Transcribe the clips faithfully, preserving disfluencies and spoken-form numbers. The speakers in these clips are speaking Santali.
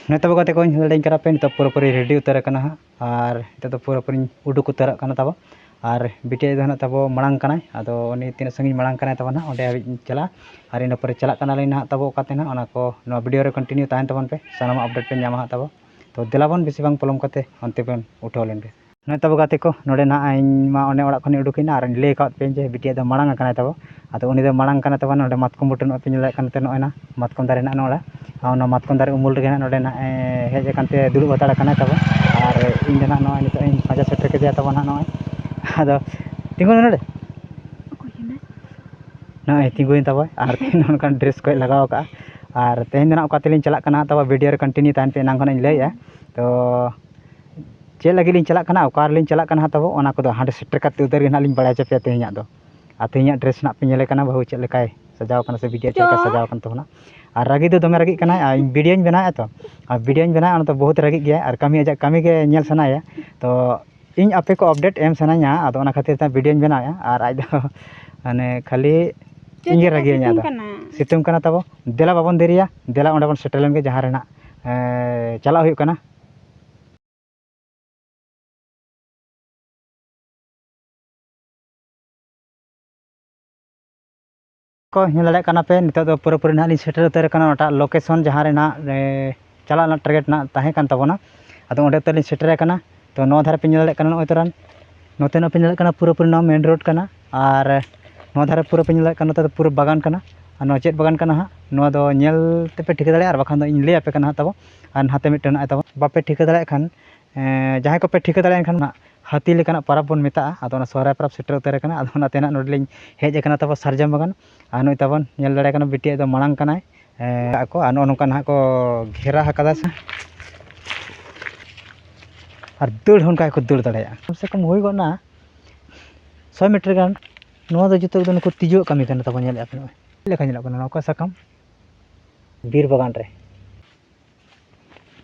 ᱱᱤᱛᱚᱜ ᱜᱟᱛᱮ ᱠᱚᱧ ᱞᱟᱹᱭᱟᱹᱧ ᱠᱟᱱᱟ ᱯᱮ, ᱱᱤᱛᱚᱜ ᱯᱩᱨᱟᱹᱯᱩᱨᱤ ᱨᱮᱰᱤ ᱩᱛᱟᱹᱨ ᱟᱠᱟᱱᱟ ᱦᱟᱸᱜ, ᱟᱨ ᱱᱤᱛᱚᱜ ᱫᱚ ᱯᱩᱨᱟᱹᱯᱩᱨᱤᱧ ᱩᱰᱩᱠ ᱩᱛᱟᱹᱨᱚᱜ ᱠᱟᱱᱟ ᱛᱟᱵᱚ᱾ ᱟᱨ ᱵᱤᱴᱤ ᱫᱚ ᱱᱟᱦᱟᱜ ᱛᱟᱵᱚ ᱢᱟᱲᱟᱝ ᱠᱟᱱᱟᱭ, ᱟᱫᱚ ᱩᱱᱤ ᱛᱤᱱᱟᱹᱜ ᱥᱟᱺᱜᱤᱧ ᱢᱟᱲᱟᱝ ᱠᱟᱱᱟᱭ ᱛᱟᱵᱚ ᱱᱟᱦᱟᱜ, ᱚᱸᱰᱮ ᱦᱟᱹᱵᱤᱡ ᱤᱧ ᱪᱟᱞᱟᱜᱼᱟ᱾ ᱟᱨ ᱤᱱᱟᱹ ᱯᱚᱨᱮ ᱪᱟᱞᱟᱜ ᱠᱟᱱᱟᱞᱤᱧ ᱱᱟᱦᱟᱜ ᱛᱟᱵᱚ ᱚᱠᱟᱛᱮ ᱱᱟᱦᱟᱜ, ᱚᱱᱟ ᱠᱚ ᱱᱚᱣᱟ ᱵᱷᱤᱰᱤᱭᱳ ᱨᱮ ᱠᱚᱱᱴᱤᱱᱤᱭᱩ ᱛᱟᱦᱮᱱ ᱛᱟᱵᱚᱱ ᱯᱮ, ᱥᱟᱱᱟᱢᱟᱜ ᱟᱯᱰᱮᱴ ᱯᱮ ᱧᱟᱢᱟ ᱦᱟᱸᱜ ᱛᱟᱵᱚ᱾ ᱛᱚ ᱫᱮᱞᱟ ᱵᱚᱱ ᱵᱮᱥᱤ ᱵᱟᱝ ᱯᱚᱞᱚᱢ ᱠᱟᱛᱮ ᱚᱱᱛᱮ ᱵᱚᱱ ᱩᱴᱷᱟᱹᱣ ᱞᱮᱱ ᱜᱮ᱾ ᱱᱚᱜᱼᱚᱭ ᱛᱟᱵᱚ ᱜᱟᱛᱮ ᱠᱚ, ᱱᱚᱰᱮ ᱱᱟᱦᱟᱜ ᱤᱧ ᱢᱟ ᱚᱱᱮ ᱚᱲᱟᱜ ᱠᱷᱚᱱᱤᱧ ᱩᱰᱩᱠᱮᱱᱟ ᱟᱨᱤᱧ ᱞᱟᱹᱭ ᱟᱠᱟᱫ ᱯᱮᱭᱟᱧ ᱡᱮ ᱵᱤᱴᱤᱭᱟᱜ ᱫᱚ ᱢᱟᱲᱟᱝ ᱟᱠᱟᱱᱟᱭ ᱛᱟᱵᱚ᱾ ᱟᱫᱚ ᱩᱱᱤ ᱫᱚ ᱢᱟᱲᱟᱝ ᱠᱟᱱᱟᱭ ᱛᱟᱵᱚ᱾ ᱱᱚᱰᱮ ᱢᱟᱛᱠᱚᱢ ᱵᱩᱴᱟᱹ ᱱᱚᱜᱼᱚᱭ ᱯᱮ ᱧᱮᱞ ᱫᱟᱲᱮᱭᱟᱜ ᱠᱟᱱᱟ, ᱱᱚᱛᱮ ᱱᱚᱜᱼᱚᱭ ᱱᱟ ᱢᱟᱛᱠᱚᱢ ᱫᱟᱨᱮ ᱱᱟᱦᱟᱜ ᱱᱚᱰᱮ, ᱟᱨ ᱚᱱᱟ ᱢᱟᱛᱠᱚᱢ ᱫᱟᱨᱮ ᱩᱢᱩᱞ ᱨᱮᱜᱮ ᱱᱟᱦᱟᱜ ᱱᱚᱰᱮ ᱱᱟᱦᱟᱜ ᱮ ᱦᱮᱡ ᱟᱠᱟᱱ ᱛᱮ ᱫᱩᱲᱩᱵ ᱦᱟᱛᱟᱲ ᱟᱠᱟᱱᱟᱭ ᱛᱟᱵᱚ᱾ ᱟᱨ ᱤᱧ ᱫᱚ ᱱᱟᱦᱟᱜ ᱱᱚᱜᱼᱚᱭ ᱱᱤᱛᱚᱜ ᱤᱧ ᱯᱟᱸᱡᱟ ᱥᱮᱴᱮᱨ ᱠᱮᱫᱮᱭᱟ ᱛᱟᱵᱚ ᱱᱟᱦᱟᱜ ᱱᱚᱜᱼᱚᱭ᱾ ᱟᱫᱚ ᱛᱤᱸᱜᱩ ᱢᱮ ᱱᱚᱰᱮ᱾ ᱱᱚᱜᱼᱚᱭ ᱛᱤᱸᱜᱩᱭᱮᱱ ᱛᱟᱵᱚ ᱟᱨ ᱛᱮᱦᱮᱧ ᱱᱚᱝᱠᱟᱱ ᱰᱨᱮᱥ ᱠᱚᱭ ᱞᱟᱜᱟᱣ ᱟᱠᱟᱫᱼᱟ᱾ ᱟᱨ ᱛᱮᱦᱮᱧ ᱫᱚ ᱱᱟᱦᱟᱜ ᱚᱠᱟ ᱛᱮᱞᱤᱧ ᱪᱟᱞᱟᱜ ᱠᱟᱱᱟ ᱛᱟᱵᱚ, ᱵᱷᱤᱰᱤᱭᱳ ᱨᱮ ᱠᱚᱱᱴᱤᱱᱤᱭᱩ ᱛᱟᱦᱮᱱ ᱯᱮ, ᱮᱱᱟᱝ ᱠᱷᱚᱱᱟᱜ ᱤᱧ ᱞᱟᱹᱭᱮᱫᱼᱟ᱾ ᱛᱚ ᱪᱮᱫ ᱞᱟᱹᱜᱤᱫ ᱞᱤᱧ ᱪᱟᱞᱟᱜ ᱠᱟᱱᱟ, ᱚᱠᱟ ᱨᱮᱞᱤᱧ ᱪᱟᱞᱟᱜ ᱠᱟᱱᱟ ᱦᱟᱸᱜ ᱛᱟᱵᱚ, ᱚᱱᱟ ᱠᱚᱫᱚ ᱦᱟᱸᱰᱮ ᱥᱮᱴᱮᱨ ᱠᱟᱛᱮ ᱩᱛᱟᱹᱨ ᱜᱮ ᱱᱟᱦᱟᱜ ᱞᱤᱧ ᱵᱟᱲᱟᱭ ᱦᱚᱪᱚ ᱯᱮᱭᱟ ᱛᱮᱦᱮᱧᱟᱜ ᱫᱚ᱾ ᱟᱨ ᱛᱮᱦᱮᱧᱟᱜ ᱰᱨᱮᱥ ᱱᱟᱦᱟᱜ ᱯᱮ ᱧᱮᱞᱮ ᱠᱟᱱᱟ, ᱵᱟᱹᱦᱩ ᱪᱮᱫ ᱞᱮᱠᱟᱭ ᱥᱟᱡᱟᱣ ᱠᱟᱱᱟ ᱥᱮ ᱵᱤᱴᱤᱭᱟᱜ ᱪᱮᱫ ᱞᱮᱠᱟ ᱥᱟᱡᱟᱣ ᱠᱟᱱ ᱛᱟᱵᱚᱱᱟ᱾ ᱟᱨ ᱨᱟᱹᱜᱤ ᱫᱚ ᱫᱚᱢᱮ ᱨᱟᱹᱜᱤᱜ ᱠᱟᱱᱟᱭ, ᱟᱨ ᱤᱧ ᱵᱷᱤᱰᱤᱭᱳᱧ ᱵᱮᱱᱟᱣᱮᱫᱼᱟ ᱛᱚ, ᱟᱨ ᱵᱷᱤᱰᱤᱭᱳᱧ ᱵᱮᱱᱟᱣᱮᱫᱼᱟ, ᱚᱱᱟ ᱫᱚ ᱵᱚᱦᱩᱛ ᱨᱟᱹᱜᱤᱜ ᱜᱮᱭᱟᱭ ᱟᱨ ᱠᱟᱹᱢᱤ, ᱟᱡᱟᱜ ᱠᱟᱹᱢᱤ ᱜᱮ ᱧᱮᱞ ᱥᱟᱱᱟᱭᱮᱭᱟ᱾ ᱛᱚ ᱤᱧ ᱟᱯᱮ ᱠᱚ ᱟᱯᱰᱮᱴ ᱮᱢ ᱥᱟᱱᱟᱧᱟ, ᱟᱫᱚ ᱚᱱᱟ ᱠᱷᱟᱹᱛᱤᱨ ᱛᱮ ᱵᱷᱤᱰᱤᱭᱳᱧ ᱵᱮᱱᱟᱣᱮᱫᱼᱟ᱾ ᱟᱨ ᱟᱡ ᱫᱚ ᱢᱟᱱᱮ ᱠᱷᱟᱹᱞᱤ ᱪᱮᱫ ᱤᱧ ᱜᱮ ᱪᱚ ᱨᱟᱹᱜᱤᱭᱟᱹᱧᱟ᱾ ᱥᱤᱛᱩᱝ ᱟᱫᱚ ᱠᱟᱱᱟ᱾ ᱥᱤᱛᱩᱝ ᱠᱟᱱᱟ ᱛᱟᱵᱚ, ᱫᱮᱞᱟ ᱵᱟᱵᱚᱱ ᱫᱮᱨᱤᱭᱟ, ᱫᱮᱞᱟ ᱚᱸᱰᱮ ᱵᱚᱱ ᱥᱮᱴᱮᱨ ᱞᱮᱱ ᱜᱮ ᱡᱟᱦᱟᱸ ᱨᱮ ᱱᱟᱜ, ᱮᱸ, ᱪᱟᱞᱟᱜ ᱦᱩᱭᱩᱜ ᱠᱟᱱᱟ᱾ ᱠᱚ ᱧᱮᱞ ᱫᱟᱲᱮᱭᱟᱜ ᱠᱟᱱᱟ ᱯᱮ, ᱱᱤᱛᱚᱜ ᱫᱚ ᱯᱩᱨᱟᱹᱯᱩᱨᱤ ᱱᱟᱦᱟᱜ ᱞᱤᱧ ᱥᱮᱴᱮᱨ ᱩᱛᱟᱹᱨ ᱟᱠᱟᱱᱟ ᱚᱱᱟᱴᱟᱜ ᱞᱳᱠᱮᱥᱚᱱ ᱡᱟᱦᱟᱸ ᱨᱮ ᱱᱟᱦᱟᱜ, ᱮ, ᱪᱟᱞᱟᱜ ᱨᱮᱱᱟᱜ ᱴᱟᱨᱜᱮᱴ ᱱᱟᱦᱟᱜ ᱛᱟᱦᱮᱸ ᱠᱟᱱ ᱛᱟᱵᱚᱱᱟ᱾ ᱟᱫᱚ ᱚᱸᱰᱮ ᱩᱛᱟᱹᱨ ᱞᱤᱧ ᱥᱮᱴᱮᱨ ᱟᱠᱟᱱᱟ᱾ ᱛᱚ ᱱᱚᱣᱟ ᱫᱷᱟᱨᱮ ᱯᱮ ᱧᱮᱞ ᱫᱟᱲᱮᱭᱟᱜ ᱠᱟᱱᱟ, ᱱᱚᱜᱼᱚᱭ ᱛᱚᱨᱟᱱ ᱱᱚᱛᱮ ᱱᱟᱜ ᱯᱮ ᱧᱮᱞ ᱫᱟᱲᱮᱭᱟᱜ ᱠᱟᱱᱟ, ᱯᱩᱨᱟᱹᱯᱩᱨᱤ ᱱᱚᱣᱟ ᱢᱮᱱ ᱨᱳᱰ ᱠᱟᱱᱟ᱾ ᱟᱨ ᱱᱚᱣᱟ ᱫᱷᱟᱨᱮ ᱯᱩᱨᱟᱹ ᱯᱮ ᱧᱮᱞ ᱫᱟᱲᱮᱭᱟᱜ ᱠᱟᱱᱟ, ᱱᱚᱛᱮ ᱫᱚ ᱯᱩᱨᱟᱹ ᱵᱟᱜᱟᱱ ᱠᱟᱱᱟ᱾ ᱟᱨ ᱱᱚᱣᱟ ᱪᱮᱫ ᱵᱟᱜᱟᱱ ᱠᱟᱱᱟ ᱦᱟᱸᱜ, ᱱᱚᱣᱟ ᱫᱚ ᱧᱮᱞ ᱛᱮᱯᱮ ᱴᱷᱤᱠᱟᱹ ᱫᱟᱲᱮᱭᱟᱜᱼᱟ, ᱟᱨ ᱵᱟᱠᱷᱟᱱ ᱫᱚ ᱤᱧ ᱞᱟᱹᱭ ᱟᱯᱮ ᱠᱟᱱᱟ ᱦᱟᱸᱜ ᱛᱟᱵᱚ᱾ ᱟᱨ ᱱᱟᱛᱮ ᱢᱤᱫᱴᱮᱱ ᱱᱚᱜᱼᱚᱭ ᱛᱟᱵᱚ, ᱵᱟᱯᱮ ᱴᱷᱤᱠᱟᱹ ᱫᱟᱲᱮᱭᱟᱜ ᱠᱷᱟᱱ, ᱮᱸ, ᱡᱟᱦᱟᱸᱭ ᱠᱚᱯᱮ ᱴᱷᱤᱠᱟᱹ ᱫᱟᱲᱮᱭᱟᱜ ᱠᱷᱟᱱ ᱦᱟᱸᱜ, ᱦᱟᱹᱛᱤ ᱞᱮᱠᱟᱱᱟᱜ ᱯᱚᱨᱚᱵᱽ ᱵᱚᱱ ᱢᱮᱛᱟᱜᱼᱟ᱾ ᱟᱫᱚ ᱚᱱᱟ ᱥᱚᱦᱨᱟᱭ ᱯᱚᱨᱚᱵᱽ ᱥᱮᱴᱮᱨ ᱩᱛᱟᱹᱨ ᱟᱠᱟᱱᱟ᱾ ᱟᱫᱚ ᱚᱱᱟᱛᱮ ᱱᱟᱦᱟᱜ ᱱᱚᱰᱮ ᱞᱤᱧ ᱦᱮᱡ ᱟᱠᱟᱱᱟ ᱛᱟᱵᱚ ᱥᱟᱨᱡᱚᱢ ᱵᱟᱜᱟᱱ᱾ ᱟᱨ ᱱᱩᱭ ᱛᱟᱵᱚᱱ ᱧᱮᱞ ᱫᱟᱲᱮᱭᱟᱜ ᱠᱟᱱᱟ, ᱵᱤᱴᱤᱭᱟᱜ ᱫᱚ ᱢᱟᱲᱟᱝ ᱠᱟᱱᱟᱭ᱾ ᱮᱸ, ᱟᱠᱚ, ᱟᱨ ᱱᱚᱜᱼᱚ ᱱᱚᱝᱠᱟ ᱱᱟᱦᱟᱜ ᱠᱚ ᱜᱷᱮᱨᱟ ᱟᱠᱟᱫᱟ ᱥᱮ᱾ ᱟᱨ ᱫᱟᱹᱲ ᱦᱚᱸ ᱚᱱᱠᱟ ᱜᱮᱠᱚ ᱫᱟᱹᱲ ᱫᱟᱲᱮᱭᱟᱜᱼᱟ᱾ ᱠᱚᱢ ᱥᱮ ᱠᱚᱢ ᱦᱩᱭ ᱜᱚᱫ ᱱᱟ ᱥᱚᱭ ᱢᱤᱴᱟᱨ ᱜᱟᱱ᱾ ᱱᱚᱣᱟ ᱫᱚ ᱡᱚᱛᱚ ᱮᱠᱫᱚᱢ ᱱᱩᱠᱩ ᱛᱤᱡᱩᱣᱟᱜ ᱠᱟᱹᱢᱤ ᱠᱟᱱᱟ ᱛᱟᱵᱚᱱ, ᱧᱮᱞᱮᱫᱼᱟ ᱯᱮ ᱱᱚᱜᱼᱚᱭ ᱪᱮᱫ ᱞᱮᱠᱟ ᱧᱮᱞᱚᱜ ᱠᱟᱱᱟ ᱱᱚᱣᱟ ᱠᱚ ᱥᱟᱠᱟᱢ ᱵᱤᱨ ᱵᱟᱜᱟᱱ ᱨᱮ᱾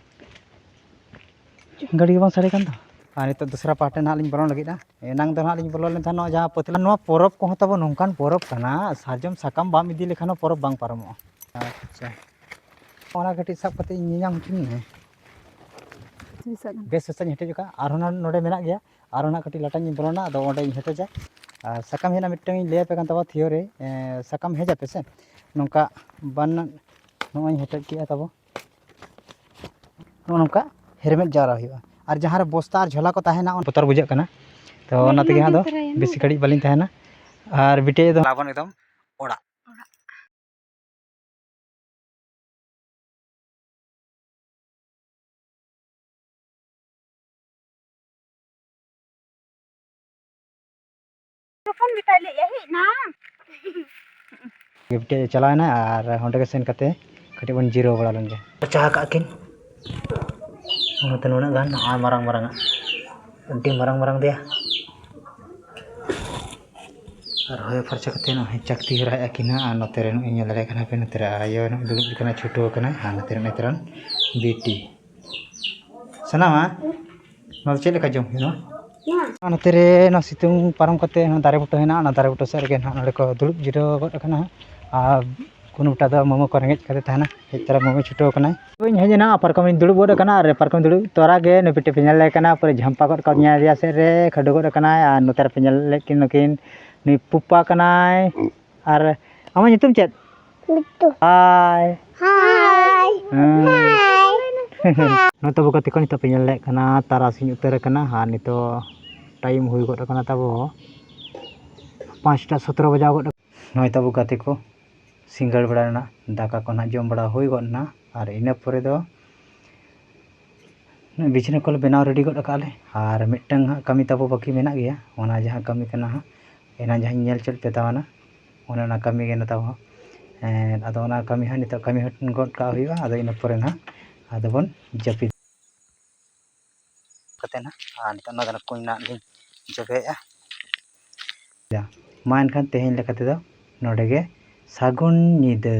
ᱜᱟᱹᱰᱤ ᱜᱮ ᱵᱟᱝ ᱥᱟᱰᱮ ᱠᱟᱱ ᱫᱚ᱾ ᱟᱨ ᱱᱤᱛᱚᱜ ᱫᱚᱥᱨᱟ ᱯᱟᱦᱴᱟ ᱱᱟᱦᱟᱜ ᱞᱤᱧ ᱵᱚᱞᱚᱱ ᱞᱟᱹᱜᱤᱫᱼᱟ᱾ ᱮᱱᱟᱝ ᱫᱚ ᱱᱟᱦᱟᱜ ᱞᱤᱧ ᱵᱚᱞᱚ ᱞᱮᱱ ᱛᱟᱦᱮᱱ ᱱᱚᱣᱟ ᱡᱟᱦᱟᱸ ᱯᱟᱹᱛᱞᱟᱹ, ᱱᱚᱣᱟ ᱯᱚᱨᱚᱵᱽ ᱠᱚᱦᱚᱸ ᱛᱟᱵᱚ ᱱᱚᱝᱠᱟᱱ ᱯᱚᱨᱚᱵᱽ ᱠᱟᱱᱟ, ᱥᱟᱨᱡᱚᱢ ᱥᱟᱠᱟᱢ ᱵᱟᱢ ᱤᱫᱤ ᱞᱮᱠᱷᱟᱱ ᱦᱚᱸ ᱯᱚᱨᱚᱵᱽ ᱵᱟᱝ ᱯᱟᱨᱚᱢᱚᱜᱼᱟ᱾ ᱟᱪᱪᱷᱟ, ᱚᱱᱟ ᱠᱟᱹᱴᱤᱡ ᱥᱟᱵ ᱠᱟᱛᱮ ᱤᱧ ᱧᱮᱧᱟᱢ ᱦᱚᱪᱚ ᱢᱮᱭᱟ᱾ ᱦᱮᱸ᱾ ᱵᱮᱥ ᱵᱮᱥᱟᱜ ᱤᱧ ᱦᱮᱴᱮᱡ ᱟᱠᱟᱫᱼᱟ᱾ ᱟᱨᱦᱚᱸ ᱱᱚᱰᱮ ᱢᱮᱱᱟᱜ ᱜᱮᱭᱟ, ᱟᱨᱦᱚᱸ ᱱᱟᱜ ᱠᱟᱹᱴᱤᱡ ᱞᱟᱴᱟᱧ ᱵᱚᱞᱚᱱᱟ, ᱟᱫᱚ ᱚᱸᱰᱮᱧ ᱦᱮᱴᱮᱡᱟ᱾ ᱟᱨ ᱥᱟᱠᱟᱢ ᱦᱮᱡ ᱮᱱᱟ ᱢᱤᱫᱴᱟᱝ ᱤᱧ ᱞᱟᱹᱭ ᱟᱯᱮ ᱠᱟᱱ ᱛᱟᱵᱚ ᱛᱷᱤᱭᱳᱨᱤ, ᱮᱸ, ᱥᱟᱠᱟᱢ ᱦᱮᱡ ᱟᱯᱮ ᱥᱮ, ᱱᱚᱝᱠᱟ ᱵᱟᱱ, ᱱᱚᱜᱼᱚᱭ ᱤᱧ ᱦᱮᱴᱮᱡ ᱠᱮᱜᱼᱟ ᱛᱟᱵᱚ, ᱱᱚᱜᱼᱚ ᱱᱚᱝᱠᱟ ᱦᱮᱨᱢᱮᱫ ᱡᱟᱣᱨᱟ ᱦᱩᱭᱩᱜᱼᱟ᱾ ᱟᱨ ᱡᱟᱦᱟᱸ ᱨᱮ ᱵᱚᱥᱛᱟ ᱟᱨ ᱡᱷᱚᱞᱟ ᱠᱚ ᱛᱟᱦᱮᱱᱟ, ᱚᱱᱟ ᱵᱚᱛᱚᱨ ᱵᱩᱡᱷᱟᱹᱜ ᱠᱟᱱᱟ, ᱛᱚ ᱚᱱᱟ ᱛᱮᱜᱮ ᱦᱟᱸᱜ ᱫᱚ ᱵᱮᱥᱤ ᱜᱷᱟᱹᱲᱤᱡ ᱵᱟᱹᱞᱤᱧ ᱛᱟᱦᱮᱱᱟ᱾ ᱟᱨ ᱵᱤᱴᱤ ᱫᱚ ᱞᱟᱵᱚᱱ ᱮᱠᱫᱚᱢ ᱚᱲᱟᱜ᱾ ᱡᱚᱠᱷᱚᱱ ᱜᱮᱛᱟᱭ ᱞᱟᱹᱭᱮᱜᱼᱟ, "ᱦᱮᱡ ᱱᱟ᱾" ᱜᱤᱯᱴᱤ ᱪᱟᱞᱟᱣᱮᱱᱟ ᱟᱨ ᱚᱸᱰᱮ ᱜᱮ ᱥᱮᱱ ᱠᱟᱛᱮ ᱠᱟᱹᱴᱤᱡ ᱵᱚᱱ ᱡᱤᱨᱟᱹᱣ ᱵᱟᱲᱟ ᱞᱮᱱ ᱜᱮ᱾ ᱯᱚᱪᱟ ᱟᱠᱟᱫ ᱠᱤᱱ ᱚᱱᱟᱛᱮ ᱱᱩᱱᱟᱹᱜ ᱜᱟᱱ ᱱᱚᱜᱼᱚᱭ ᱢᱟᱨᱟᱝ ᱢᱟᱨᱟᱝ ᱟᱜ ᱟᱹᱰᱤ ᱢᱟᱨᱟᱝ ᱢᱟᱨᱟᱝ ᱫᱮᱭᱟ᱾ ᱟᱨ ᱦᱚᱭᱚ ᱯᱷᱟᱨᱪᱟ ᱠᱟᱛᱮ ᱱᱚᱜᱼᱚᱭ ᱪᱟᱹᱠᱛᱤ ᱦᱚᱨᱟᱭᱮᱫᱼᱟ ᱠᱤᱱ ᱦᱟᱸᱜ᱾ ᱟᱨ ᱱᱚᱛᱮ ᱨᱮ ᱱᱚᱜᱼᱚᱭ ᱧᱮᱞ ᱫᱟᱲᱮᱭᱟᱜ ᱠᱟᱱᱟ ᱯᱮ, ᱱᱚᱛᱮ ᱨᱮ ᱟᱭᱳ ᱱᱚᱜᱼᱚᱭ ᱫᱩᱲᱩᱵ ᱠᱟᱱᱟᱭ, ᱪᱷᱩᱴᱟᱹᱣ ᱠᱟᱱᱟᱭ᱾ ᱟᱨ ᱱᱚᱛᱮ ᱨᱮ ᱱᱚᱛᱮ ᱨᱮᱱ ᱵᱤᱴᱤ ᱥᱟᱱᱟᱢᱟ᱾ ᱱᱚᱣᱟ ᱫᱚ ᱪᱮᱫ ᱞᱮᱠᱟ ᱡᱚᱢ ᱦᱩᱭᱩᱜᱼᱟ? ᱱᱚᱣᱟ? ᱟᱨ ᱱᱚᱛᱮ ᱨᱮ ᱱᱚᱣᱟ ᱥᱤᱛᱩᱝ ᱯᱟᱨᱚᱢ ᱠᱟᱛᱮ ᱦᱚᱸ ᱫᱟᱨᱮ ᱵᱩᱴᱟᱹ ᱦᱮᱱᱟᱜᱼᱟ, ᱚᱱᱟ ᱫᱟᱨᱮ ᱵᱩᱴᱟᱹ ᱥᱮᱫ ᱨᱮᱜᱮ ᱱᱟᱦᱟᱜ ᱱᱚᱰᱮ ᱠᱚ ᱫᱩᱲᱩᱵ ᱡᱤᱨᱟᱹᱣ ᱜᱚᱫ ᱟᱠᱟᱱᱟ ᱦᱟᱸᱜ᱾ ᱟᱨ ᱠᱩᱱᱩᱢ ᱴᱟ ᱫᱚ ᱢᱟᱢᱟ ᱠᱚ ᱨᱮᱸᱜᱮᱡ ᱠᱟᱛᱮ ᱛᱟᱦᱮᱱᱟ, ᱦᱮᱡ ᱛᱚᱨᱟ ᱢᱟᱢᱟ ᱪᱷᱩᱴᱟᱹᱣ ᱠᱟᱱᱟᱭ᱾ ᱤᱧ ᱦᱮᱡ ᱮᱱᱟ, ᱯᱟᱨᱠᱚᱢ ᱤᱧ ᱫᱩᱲᱩᱵ ᱜᱚᱫ ᱟᱠᱟᱱᱟ, ᱟᱨ ᱯᱟᱨᱠᱚᱢ ᱫᱩᱲᱩᱵ ᱛᱚᱨᱟ ᱜᱮ ᱱᱩᱭ ᱵᱤᱴᱤ ᱯᱮ ᱧᱮᱞ ᱞᱮ ᱠᱟᱱᱟ, ᱯᱩᱨᱟᱹ ᱡᱷᱟᱢᱯᱟ ᱜᱚᱫ ᱠᱟᱣᱫᱤᱧᱟᱭ ᱫᱮᱭᱟ ᱥᱮᱫ ᱨᱮ, ᱠᱷᱟᱹᱰᱩ ᱜᱚᱫ ᱟᱠᱟᱱᱟᱭ᱾ ᱟᱨ ᱱᱚᱛᱮ ᱨᱮᱯᱮ ᱧᱮᱞ ᱞᱮᱫ ᱠᱤᱱ ᱱᱩᱠᱤᱱ, ᱱᱩᱭ ᱯᱩᱯᱟ ᱠᱟᱱᱟᱭ᱾ ᱟᱨ ᱟᱢᱟᱜ ᱧᱩᱛᱩᱢ ᱪᱮᱫ? ᱵᱤᱴᱴᱩ᱾ ᱦᱟᱭ᱾ ᱦᱟᱭ᱾ ᱦᱮᱸ᱾ ᱦᱟᱭ᱾ ᱱᱚᱜᱼᱚᱭ ᱛᱟᱵᱚ ᱜᱟᱛᱮ ᱠᱚ, ᱱᱤᱛᱚᱜ ᱯᱮ ᱧᱮᱞ ᱫᱟᱲᱮᱭᱟᱜ ᱠᱟᱱᱟ, ᱛᱟᱨᱟᱥᱤᱧ ᱩᱛᱟᱹᱨ ᱟᱠᱟᱱᱟ ᱟᱨ ᱱᱤᱛᱚᱜ ᱴᱟᱭᱤᱢ ᱦᱩᱭ ᱜᱚᱫ ᱟᱠᱟᱱᱟ ᱛᱟᱵᱚ ᱯᱟᱸᱪᱴᱟ ᱥᱚᱛᱨᱚ ᱵᱟᱡᱟᱣ ᱜᱚᱫ ᱟᱠᱟᱱᱟ᱾ ᱱᱚᱜᱼᱚᱭ ᱛᱟᱵᱚ ᱜᱟᱛᱮ ᱠᱚ, ᱥᱤᱸᱜᱟᱹᱲ ᱵᱮᱲᱟ ᱨᱮᱱᱟᱜ ᱫᱟᱠᱟ ᱠᱚ ᱱᱟᱦᱟᱜ ᱡᱚᱢ ᱵᱟᱲᱟ ᱦᱩᱭ ᱜᱚᱫ ᱮᱱᱟ ᱟᱨ ᱤᱱᱟᱹ ᱯᱚᱨᱮ ᱫᱚ ᱵᱤᱪᱷᱱᱟᱹ ᱠᱚᱞᱮ ᱵᱮᱱᱟᱣ ᱨᱮᱰᱤ ᱜᱚᱫ ᱟᱠᱟᱫᱼᱟ ᱞᱮ᱾ ᱟᱨ ᱢᱤᱫᱴᱟᱝ ᱦᱟᱸᱜ ᱠᱟᱹᱢᱤ ᱛᱟᱵᱚ ᱵᱟᱹᱠᱤ ᱢᱮᱱᱟᱜ ᱜᱮᱭᱟ, ᱚᱱᱟ ᱡᱟᱦᱟᱸ ᱠᱟᱹᱢᱤ ᱠᱟᱱᱟ ᱦᱟᱸᱜ, ᱮᱱᱟᱝ ᱡᱟᱦᱟᱸᱧ ᱧᱮᱞ ᱦᱚᱪᱚ ᱞᱮᱫ ᱯᱮ ᱛᱟᱵᱚᱱᱟ, ᱚᱱᱮ ᱚᱱᱟ ᱠᱟᱹᱢᱤ ᱜᱮ ᱱᱤᱛᱚᱜ ᱦᱚᱸ᱾ ᱮᱸ, ᱟᱫᱚ ᱚᱱᱟ ᱠᱟᱹᱢᱤ ᱦᱚᱸ ᱱᱤᱛᱚᱜ ᱠᱟᱹᱢᱤ ᱦᱟᱹᱴᱤᱧ ᱜᱚᱫ ᱠᱟᱜ ᱦᱩᱭᱩᱜᱼᱟ᱾ ᱟᱫᱚ ᱤᱱᱟᱹ ᱯᱚᱨᱮ ᱱᱟᱦᱟᱜ ᱟᱫᱚ ᱵᱚᱱ ᱡᱟᱹᱯᱤᱫ ᱠᱟᱛᱮ ᱱᱟᱦᱟᱜ, ᱟᱨ ᱱᱤᱛᱚᱜ ᱱᱚᱣᱟ ᱫᱚ ᱠᱩᱧ ᱱᱟᱦᱟᱜ ᱞᱤᱧ ᱡᱚᱵᱮᱭᱮᱫᱼᱟ᱾ ᱢᱟ ᱮᱱᱠᱷᱟᱱ ᱛᱮᱦᱮᱧ ᱞᱮᱠᱟ ᱛᱮᱫᱚ ᱱᱚᱰᱮ ᱜᱮ ᱥᱟᱹᱜᱩᱱ ᱧᱤᱫᱟᱹ᱾